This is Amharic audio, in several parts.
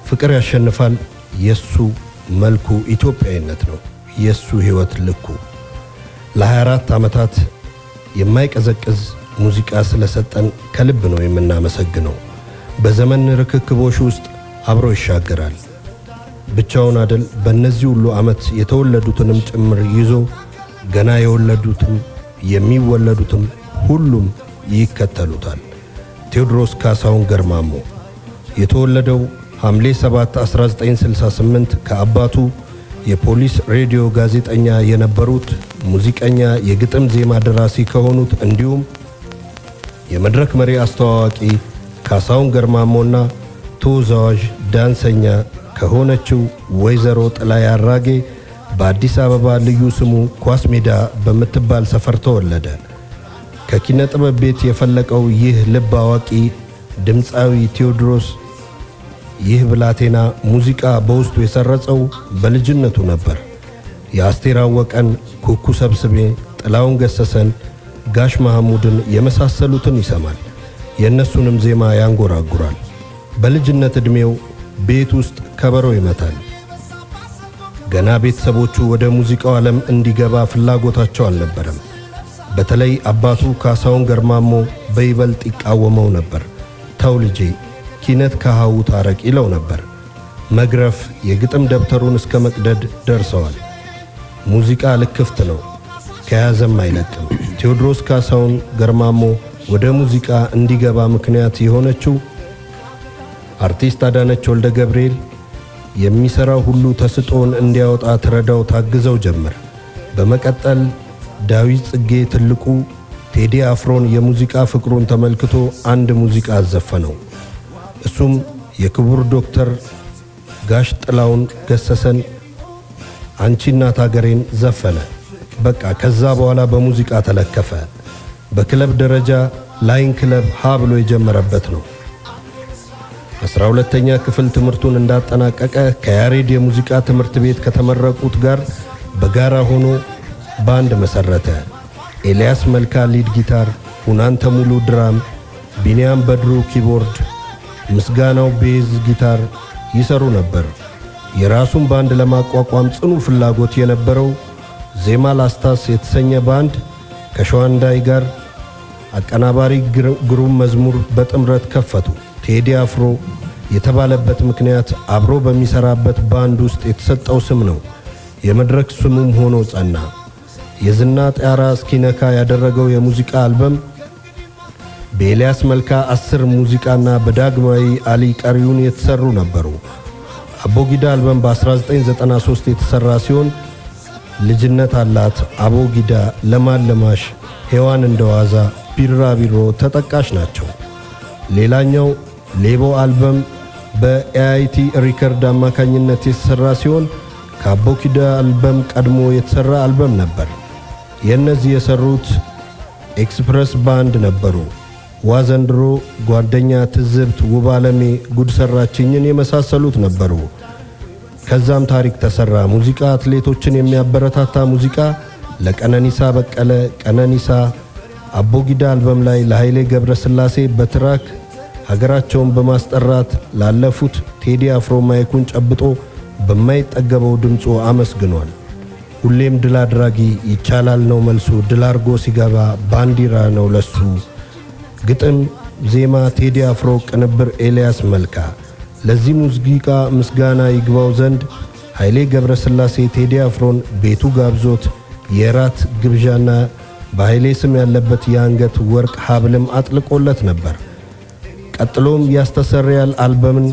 ፍቅር ያሸንፋል። የሱ መልኩ ኢትዮጵያዊነት ነው። የሱ ሕይወት ልኩ ለ24 ዓመታት የማይቀዘቅዝ ሙዚቃ ስለሰጠን ከልብ ነው የምናመሰግነው። በዘመን ርክክቦሽ ውስጥ አብሮ ይሻገራል። ብቻውን አደል፣ በእነዚህ ሁሉ ዓመት የተወለዱትንም ጭምር ይዞ ገና የወለዱትም የሚወለዱትም ሁሉም ይከተሉታል። ቴዎድሮስ ካሳሁን ገርማሞ የተወለደው ሐምሌ 7 1968 ከአባቱ የፖሊስ ሬዲዮ ጋዜጠኛ የነበሩት ሙዚቀኛ፣ የግጥም ዜማ ደራሲ ከሆኑት እንዲሁም የመድረክ መሪ አስተዋዋቂ ካሳሁን ገርማሞና ተወዛዋዥ ዳንሰኛ ከሆነችው ወይዘሮ ጥላይ አራጌ በአዲስ አበባ ልዩ ስሙ ኳስ ሜዳ በምትባል ሰፈር ተወለደ። ከኪነ ጥበብ ቤት የፈለቀው ይህ ልብ አዋቂ ድምፃዊ ቴዎድሮስ ይህ ብላቴና ሙዚቃ በውስጡ የሰረጸው በልጅነቱ ነበር። የአስቴር አወቀን፣ ኩኩ ሰብስቤ፣ ጥላውን ገሰሰን፣ ጋሽ መሐሙድን የመሳሰሉትን ይሰማል። የእነሱንም ዜማ ያንጎራጉራል። በልጅነት ዕድሜው ቤት ውስጥ ከበሮ ይመታል። ገና ቤተሰቦቹ ወደ ሙዚቃው ዓለም እንዲገባ ፍላጎታቸው አልነበረም። በተለይ አባቱ ካሳሁን ገርማሞ በይበልጥ ይቃወመው ነበር። ተው ልጄ፣ ኪነት ከሃው ታረቅ ይለው ነበር። መግረፍ፣ የግጥም ደብተሩን እስከ መቅደድ ደርሰዋል። ሙዚቃ ልክፍት ነው፣ ከያዘም አይለቅም። ቴዎድሮስ ካሳሁን ገርማሞ ወደ ሙዚቃ እንዲገባ ምክንያት የሆነችው አርቲስት አዳነች ወልደ ገብርኤል የሚሠራው ሁሉ ተስጦን እንዲያወጣ ትረዳው ታግዘው ጀመር። በመቀጠል ዳዊት ጽጌ ትልቁ ቴዲ አፍሮን የሙዚቃ ፍቅሩን ተመልክቶ አንድ ሙዚቃ አዘፈነው። እሱም የክቡር ዶክተር ጋሽ ጥላውን ገሰሰን አንቺ እናት አገሬን ዘፈነ። በቃ ከዛ በኋላ በሙዚቃ ተለከፈ። በክለብ ደረጃ ላይን ክለብ ሀ ብሎ የጀመረበት ነው። 12ኛ ክፍል ትምህርቱን እንዳጠናቀቀ ከያሬድ የሙዚቃ ትምህርት ቤት ከተመረቁት ጋር በጋራ ሆኖ ባንድ መሰረተ። ኤልያስ መልካ lead guitar፣ ሁናንተ ሙሉ drum፣ ቢንያም በድሩ keyboard፣ ምስጋናው bass guitar ይሰሩ ነበር። የራሱን ባንድ ለማቋቋም ጽኑ ፍላጎት የነበረው ዜማ ላስታስ የተሰኘ ባንድ ከሸዋንዳይ ጋር አቀናባሪ ግሩም መዝሙር በጥምረት ከፈቱ። ቴዲ አፍሮ የተባለበት ምክንያት አብሮ በሚሰራበት ባንድ ውስጥ የተሰጠው ስም ነው። የመድረክ ስሙም ሆኖ ጸና። የዝና ጣራ እስኪነካ ያደረገው የሙዚቃ አልበም በኤልያስ መልካ 10 ሙዚቃና በዳግማዊ አሊ ቀሪውን የተሰሩ ነበሩ። አቦጊዳ አልበም በ1993 የተሰራ ሲሆን ልጅነት አላት፣ አቦጊዳ፣ ለማለማሽ፣ ሔዋን እንደዋዛ፣ ቢራቢሮ ተጠቃሽ ናቸው። ሌላኛው ሌቦ አልበም በ AIT Record አማካኝነት የተሰራ ሲሆን ከአቦጊዳ አልበም ቀድሞ የተሰራ አልበም ነበር። የእነዚህ የሰሩት ኤክስፕረስ ባንድ ነበሩ። ዋዘንድሮ፣ ጓደኛ፣ ትዝብት፣ ውብ አለሜ፣ ጉድ ሰራችኝን የመሳሰሉት ነበሩ። ከዛም ታሪክ ተሰራ። ሙዚቃ አትሌቶችን የሚያበረታታ ሙዚቃ ለቀነኒሳ በቀለ ቀነኒሳ አቦጊዳ አልበም ላይ ለኃይሌ ገብረስላሴ በትራክ ሀገራቸውን በማስጠራት ላለፉት ቴዲ አፍሮ ማይኩን ጨብጦ በማይጠገበው ድምፁ አመስግኗል። ሁሌም ድል አድራጊ ይቻላል ነው መልሱ። ድል አርጎ ሲገባ ባንዲራ ነው ለሱ። ግጥም ዜማ ቴዲ አፍሮ፣ ቅንብር ኤልያስ መልካ። ለዚህ ሙዚቃ ምስጋና ይግባው ዘንድ ኃይሌ ገብረስላሴ ቴዲ አፍሮን ቤቱ ጋብዞት የራት ግብዣና በኃይሌ ስም ያለበት የአንገት ወርቅ ሀብልም አጥልቆለት ነበር። ቀጥሎም ያስተሰርያል አልበምን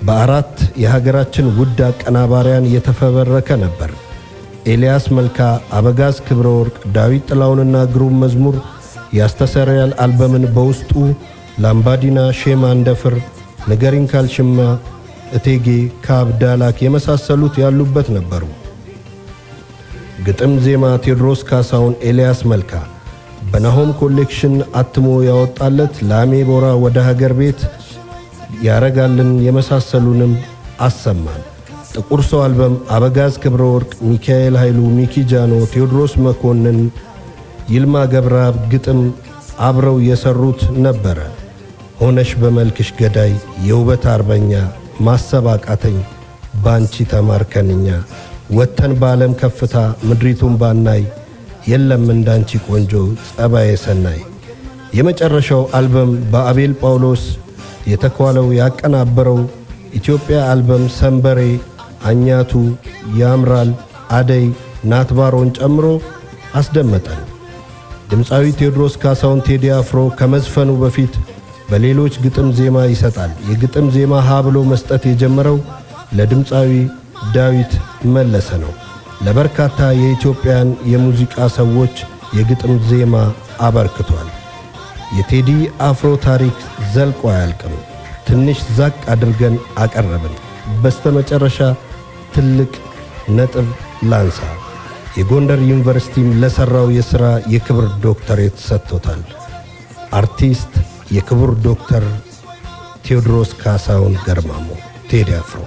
በአራት የሀገራችን ውድ አቀናባሪያን የተፈበረከ ነበር። ኤልያስ መልካ፣ አበጋዝ ክብረ ወርቅ፣ ዳዊት ጥላውንና ግሩም መዝሙር ያስተሰርያል አልበምን በውስጡ ላምባዲና፣ ሼማ እንደፍር፣ ንገሪን ካልሽማ፣ እቴጌ፣ ካብ፣ ዳላክ የመሳሰሉት ያሉበት ነበሩ። ግጥም ዜማ ቴዎድሮስ ካሳሁን፣ ኤልያስ መልካ በናሆም ኮሌክሽን አትሞ ያወጣለት ላሜ ቦራ፣ ወደ ሀገር ቤት፣ ያረጋልን የመሳሰሉንም አሰማን። ጥቁር ሰው አልበም አበጋዝ ክብረ ወርቅ፣ ሚካኤል ኃይሉ፣ ሚኪ ጃኖ፣ ቴዎድሮስ መኮንን፣ ይልማ ገብረአብ ግጥም አብረው የሰሩት ነበረ። ሆነሽ በመልክሽ ገዳይ፣ የውበት አርበኛ፣ ማሰብ አቃተኝ ባንቺ ተማርከንኛ ወተን በዓለም ከፍታ ምድሪቱን ባናይ የለም እንዳንቺ ቆንጆ ጸባየ ሰናይ። የመጨረሻው አልበም በአቤል ጳውሎስ የተኳለው ያቀናበረው ኢትዮጵያ አልበም ሰንበሬ፣ አኛቱ፣ ያምራል፣ አደይ፣ ናትባሮን ጨምሮ አስደመጠን። ድምፃዊ ቴዎድሮስ ካሳሁን ቴዲ አፍሮ ከመዝፈኑ በፊት በሌሎች ግጥም ዜማ ይሰጣል። የግጥም ዜማ ሀ ብሎ መስጠት የጀመረው ለድምፃዊ ዳዊት መለሰ ነው። ለበርካታ የኢትዮጵያን የሙዚቃ ሰዎች የግጥም ዜማ አበርክቷል። የቴዲ አፍሮ ታሪክ ዘልቆ አያልቅም። ትንሽ ዛቅ አድርገን አቀረብን። በስተመጨረሻ ትልቅ ነጥብ ላንሳ። የጎንደር ዩኒቨርሲቲም ለሠራው የሥራ የክብር ዶክተሬት ሰጥቶታል። አርቲስት የክቡር ዶክተር ቴዎድሮስ ካሳሁን ገርማሞ ቴዲ አፍሮ።